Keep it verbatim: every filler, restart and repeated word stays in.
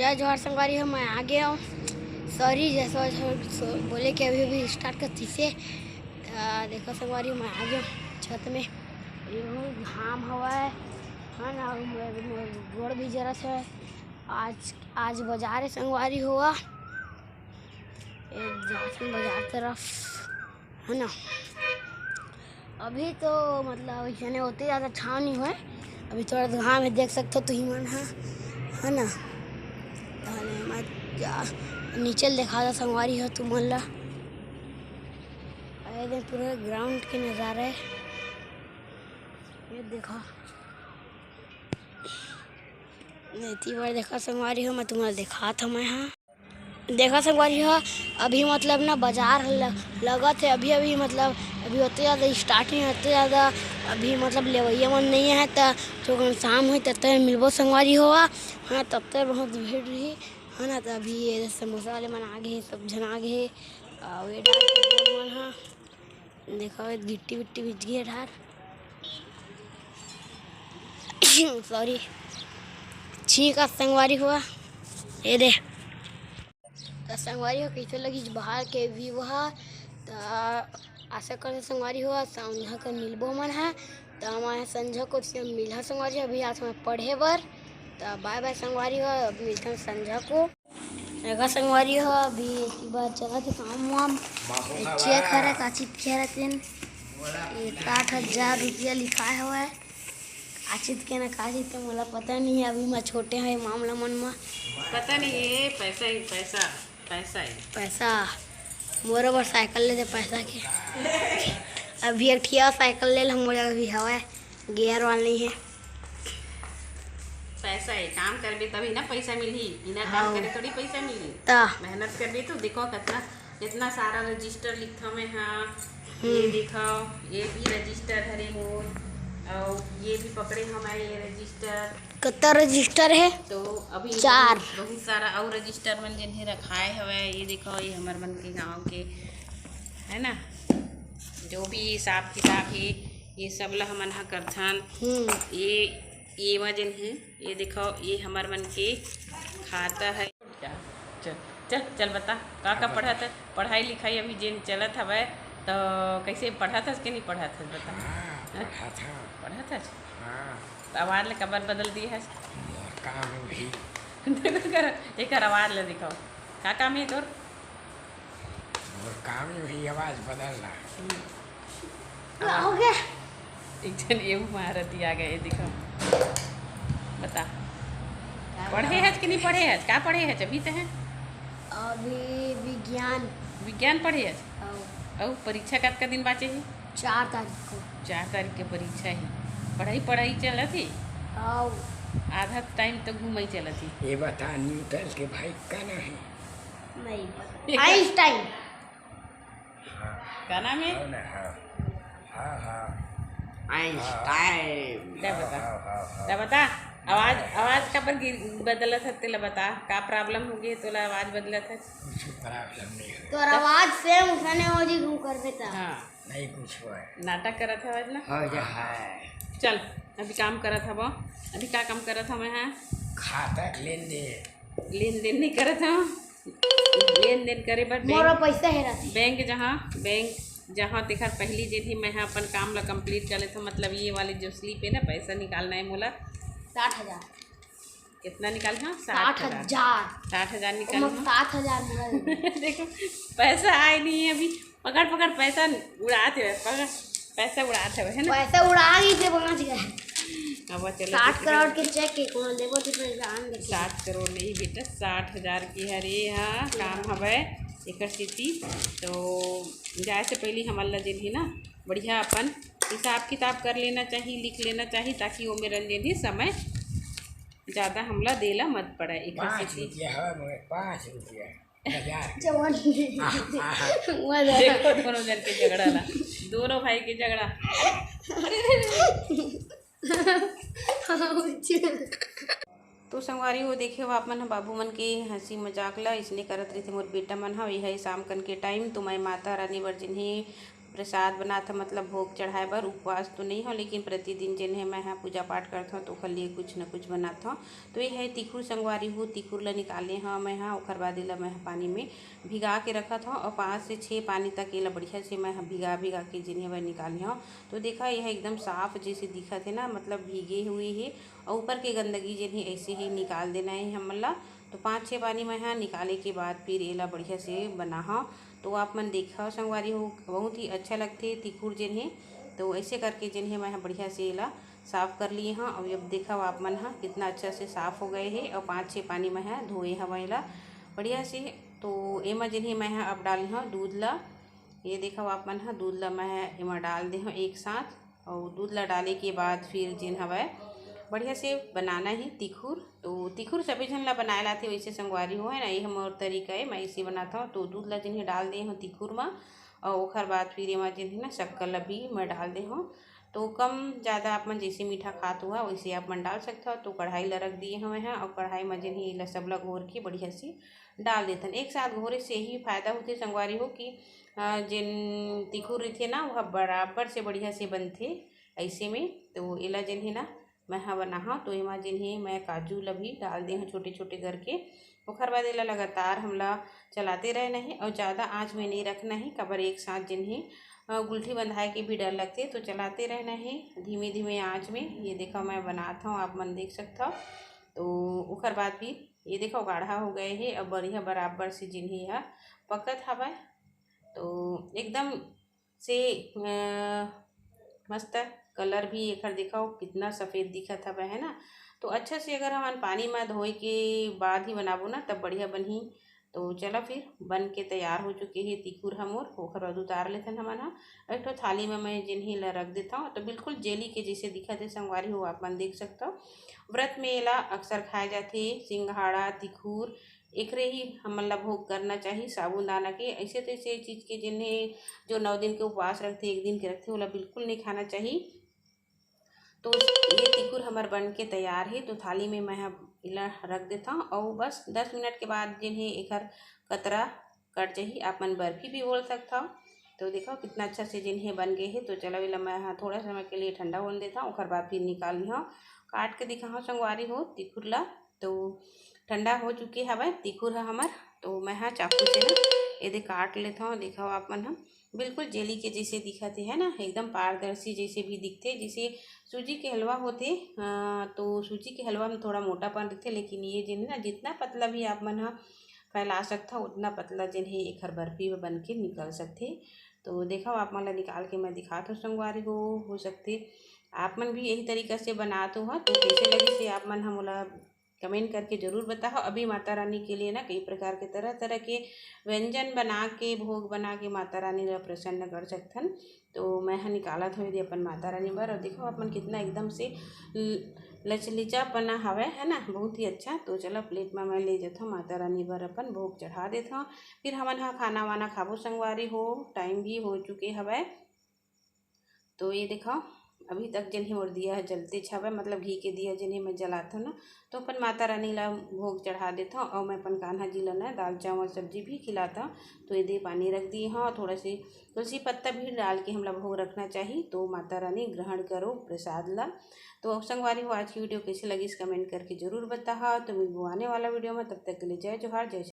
जय जोहार संगवारी हो, मैं आ गया हूँ। सॉरी, जैसा बोले कि अभी अभी स्टार्ट करती से। त देखो संगवारी हो, मैं आ गया हूँ छत में। ये बहुत घाम हवा है, है ना? और मेरे, मेरे गोड़ भी जरा सा आज, आज बाजार है संगवारी हुआ, ये जात हन बाजार तरफ, है ना? अभी तो मतलब इसने होते ज़्यादा छाँव नहीं हुए, अभी थोड़ा सा घाम है, देख सकते हो तुही मन ह, है ना? ताले मैं जा, नीचे ले देखा था संगवारी हो तुमन ला। अरे दे पूरा ग्राउंड के नज़ारा है, ये देखा। एती बर देखा संगवारी हो, मैं तुमन ला देखा था मैं, हाँ। देखा संगवारी हो, अभी मतलब ना बाजार ल-, लगत है अभी, अभी मतलब अभी होते ज़्यादा स्टार्टिंग होते ज़्यादा अभी मतलब लेवैया मन नहीं है, त थोड़ा शाम हुई तब तक मिलबो संगवारी हो। हाँ, तब तक बहुत भीड़ रही, है ना? त अभी ये समोसा वाले मन आ गए, सब झन आ गए, और ये डाल के मन, हाँ। देखो, ये गिट्टी विट्टी भीज गई है ढार। सॉरी, छींक आ संगवारी हुआ। ये दे। त संगवारी हो, कैसे लगी बाहर के व्यू ह? त आशा करते संगवारी हो, संझा कर मिलबो मन है। त हमारे संझा को मिलहा संगवारी हो, अभी आज मैं पढ़े बर। त बाय बाय संगवारी हो, अब मिलते हैं संझा को। देखा संगवारी हो, अभी एक बार चला थे काम वाम। चेक हरे काचित के हरे तेन। एक आठ हजार रुपया लिखाए हुआ है। काचित के ना काचित के मोला पता नहीं है, अभी मैं छोटे हैं मामला मन में। पता नहीं, ये पैसा ही पैसा, पैसा ही। पैसा। मोर बर साइकिल ले दे पैसा के। अभी एक ठिया साइकिल ले ले, मोर जगह भी हवा है। गियर वाला नहीं है। पैसा है, काम करबे तभी ना पैसा मिलही, बिना काम हाँ। करे थोड़ी पैसा मिलही। त मेहनत करबे तो देखो कितना, कितना सारा रजिस्टर लिखा मैं, हाँ। ये हम्म। देखो, ये भी रजिस्टर हरे मोर, और ये भी पकड़े हमारे ये रजिस्टर। कितना रजिस्टर है? तो अभी चार। बहुत, बहुत सारा और रजिस्टर मन जिन्हें रखाए हवे। ये देखो, ये हमर मन के गांव के है ना, जो भी हिसाब किताब है, ये सब ला हमन ह करथन। हम्म। ये, ये वजन है, ये देखो, ये हमर मन के खाता है। चल, चल, चल, चल बता, का का पढ़त है? पढ़ाई लिखाई अभी जेन चलत हवय, तो कैसे पढ़त हस कि नहीं पढ़त हस, बता। हाँ, हैं? पढ़त हूँ। पढ़त हस? हाँ। तो आवाज ले कबर बदल दिए हस? मोर काम है भाई। देखो कर, एकर आवाज ले दिखाओ, का काम है तोर? मोर काम ही वही आवाज बदलना। हम्म। हो गया। एक जन ये मारती आ गए, दिखा। बता। पढ़े हच कि नहीं पढ़े हच? का पढ़े हच अभी ते हैं? अभी विज्ञान। विज्ञान पढ़े हच? हाँ। अउ परीक्षा कतका दिन बाचे हे? चार तारीख को। चार तारीख के परीक्षा हे। पढ़ाई, पढ़ाई चलत हे? हाँ। आधा टाइम तो घूमई चलत हे। ये बता, न्यूटन के भाई का नाम है? नहीं पता। आइंस्टाइन। हाँ। का नाम है? हाँ ना, हाँ। हाँ, हाँ। आइंस्टाइन। ले बता। हाँ, हाँ, हाँ, हाँ। ले बता। आवाज, आवाज काबर गिर-, बदलत हे, तेला बता। का problem हो गई, तोला आवाज बदलत हे? कुछ problem नहीं है। तोर आवाज same उसने हो जी, घूम कर देता। हाँ। नहीं कुछ हुआ है। नाटक करत हे आज ना? हो जा है। चल, अभी काम करत हव। अभी का काम करत हव मैं, हाँ? खाता के लेन देन। लेन देन नहीं करत हव। लेन देन करे बर मोर बैंक, पैसा हेरा थी। बैंक जहाँ, बैंक जहाँ तेखर पहली जेन ही मैं ह अपन काम ला complete कर लेथव, मतलब ये वाले जो slip है ना, पैसा निकालना है मोला। साठ हजार। कितना निकाल? हाँ, साठ हजार। साठ हजार निकाल, ओमा हाँ। सात हजार निकाल। देखो, पैसा आए नहीं है अभी। पकड़, पकड़, पैसा उड़ात हे, पकड़, पैसा उड़ात हे, है ना? पैसा उड़ा रही थे, पहुंच गए। अब चलो, साठ करोड़ के चेक के कौन देबो, तो फिर जान दे। सात करोड़ नहीं बेटा, साठ हजार के हरे, हाँ, काम हवे एकर सेती। तो जाए से पहले हमन ला जेन ही ना, बढ़िया अपन हिसाब किताब कर लेना चाहिए, लिख लेना चाहिए, ताकि ओमे रन जेन ही समय ज़्यादा हमला देला मत पड़े। एकर पाँच सेती रुपया हवे, मगर पाँच रुपया। हजार के। जवान। आहा, आहा। वो देखो दोनों जन के झगड़ा ला, दोनों भाई के झगड़ा। तो संगवारी हो, देखे हो आप मन ह बाबू मन के हंसी मजाक ला, इसने करत रहिथे मोर बेटा मन ह। यही शाम कन के टाइम तो मैं माता रानी बर जिन्हें प्रसाद बनात हव, मतलब भोग चढ़ाए बर। उपवास तो नहीं हो, लेकिन प्रतिदिन जेन हे मैं ह पूजा पाठ करत हव, तो ओखर लिए कुछ न कुछ बनात हव। तो ये है तिखुर संगवारी हो, तिखुर ला निकाले हव मैं ह। ओखर बाद एला मैं ह पानी में भिगा के रखत हव और पाँच से छः पानी तक एला बढ़िया से मैं ह भिगा भिगा के जेन हे वह निकाले हव। तो देखा, यह एकदम साफ जैसे दिखत हे ना, मतलब भीगे हुए हे, और ऊपर के गंदगी जेन हे ऐसे ही निकाल देना है हमन ला। तो पाँच छः पानी मैं ह निकाले के बाद फिर एला बढ़िया से बनाहव। तो आप मन देखव संगवारी हो, बहुत ही अच्छा लगथे तिखुर जेन हे। तो ऐसे करके जेन हे मैं ह बढ़िया से एला साफ कर लिए हव। अब, अब देखव आप मन ह, कितना अच्छा से साफ हो गए हे और पाँच छः पानी मैं ह धोए हव एला बढ़िया से। तो एमा जेन हे मैं ह अब डाले हव दूध ला। ये देखव आप मन ह, दूध ला मैं ह एमा डाल दे हव एक साथ। और दूध ला डाले के बाद फिर जेन हवय बढ़िया से बनाना ही तिखुर। तो तिखुर सभी झन ला बनाए लाथे वैसे संगवारी हो, है ना, ये हमर तरीका है, मैं इसे बनाता हूँ। तो दूध ला जेन हे डाल दे हव तिखुर मा, और ओखर बाद फिर एमा जेन हे ना शक्कर ला भी मैं डाल दे हव। तो कम ज़्यादा आप मन जैसे मीठा खात हुआ वैसे आप मन डाल सकत हव। तो कढ़ाई ला रख दिए हव मैं ह, और कढ़ाई मा जेन हे एला सब ला घोर के बढ़िया से डाल देथन। एक साथ घोरे से ही फायदा होथे संगवारी हो कि अ, जेन तिखुर रहिथे ना, वह बराबर से बढ़िया से बनथे। ऐसे में तो एला जेन हे ना, मैं ह बनाहव, तो एमा जेन हे मैं काजू ला भी डाल दे हव छोटे छोटे करके। ओखर बाद एला लगातार हमला चलाते रहना हे और ज़्यादा आँच में नहीं रखना हे, काबर एक साथ जेन हे अ, गुलठी बंधाए के भी डर लगथे। तो चलाते रहना हे धीमे धीमे आँच में। ये देखव मैं बनात हव, आप मन देख सकत हव। तो ओखर बाद भी ये देखव गाढ़ा हो गए हे, अब बढ़िया बराबर से जेन हे ह पकत हवय। तो एकदम से अ, मस्त कलर भी एखर देखव कितना सफेद दिखत हवय, है ना। तो अच्छा से अगर हमन पानी म धोए के बाद ही बनाबो ना, तब बढ़िया बनही। तो चला फिर बन के तैयार हो चुके हे तिखुर ह मोर। ओखर बाद उतार लेथन हमन ह। एक ठो थाली म मैं जेन हे ला रख देथव। तो बिल्कुल जेली के जैसे दिखत हे संगवारी हो, आप मन देख सकथव। व्रत में एला अक्सर खाए जाथे, सिंघाड़ा, तिखुर, एकरे ही हमन ला भोग करना चाही, साबूदाना के। ऐसे तैसे चीज के जेन हे, जो नौ दिन के उपवास रखथे, एक दिन के रखथे, ओला बिल्कुल नहीं खाना चाही। तो ये तिखुर हमर बन के तैयार हे। तो थाली में मैं ह एला रख देथव और बस दस मिनट के बाद जेन हे एखर कतरा कट जाही। आप मन बर्फी भी बोल सकथव। तो देखव कितना अच्छा से जेन हे बन गए हे। तो चलो एला मैं ह थोड़ा समय के लिए ठंडा होने देथव, ओखर बाद फिर निकाल लिहव, काट के दिखाहव संगवारी हो तिखुर ला। तो ठंडा हो चुके हवय तिखुर ह हमर। तो मैं ह चाकू से ना एदे काट लेथव। देखव आप मन ह बिल्कुल जेली के जैसे दिखत हे, है ना, एकदम पारदर्शी जैसे भी दिखथे, जैसे सूजी के हलवा होथे। अ, तो सूजी के हलवा में थोड़ा मोटापन रहिथे, लेकिन ये जेन हे ना, जितना पतला भी आप मन ह फैला सकथव, उतना पतला जेन हे एखर बर्फी बन के निकल सकथे। तो देखव आप मन ला निकाल के मैं दिखात हव संगवारी हो, हो सकथे आप मन भी यही तरीका से बनात हो। तो कैसे लगिस हे आप मन ह मोला कमेंट करके जरूर बताओ। अभी माता रानी के लिए ना कई प्रकार के तरह तरह के व्यंजन बना के, भोग बना के माता रानी ला प्रसन्न कर सकथन। तो मैं ह निकालत हव एदे अपन माता रानी बर। और देखव आप मन कितना एकदम से ल-, लचलिचापना हवय, है ना, बहुत ही अच्छा। तो चलो प्लेट में मैं ले जाथव माता रानी बर अपन भोग चढ़ा देथव, फिर हमन ह खाना वाना खाबो संगवारी हो, टाइम भी हो चुके हवय। तो ये देखव अभी तक जेन हे मोर दिया ह जलतेच हवय, मतलब घी के दिया जेन हे मैं जलाथव ना, तो अपन माता रानी ला भोग चढ़ा देथव और मैं अपन कान्हा जी ला ना दाल चावल सब्जी भी खिलाथव। तो एदे पानी रख दिए हव और थोड़ा सी तुलसी पत्ता भी डाल के हमला भोग रखना चाही। तो माता रानी ग्रहण करो प्रसाद ला। तो संगवारी हो, आज की वीडियो कैसे लगिस कमेंट करके जरूर बताहा। तो मिलबो आने वाला वीडियो में, तब तक के लिए जय जोहार, जय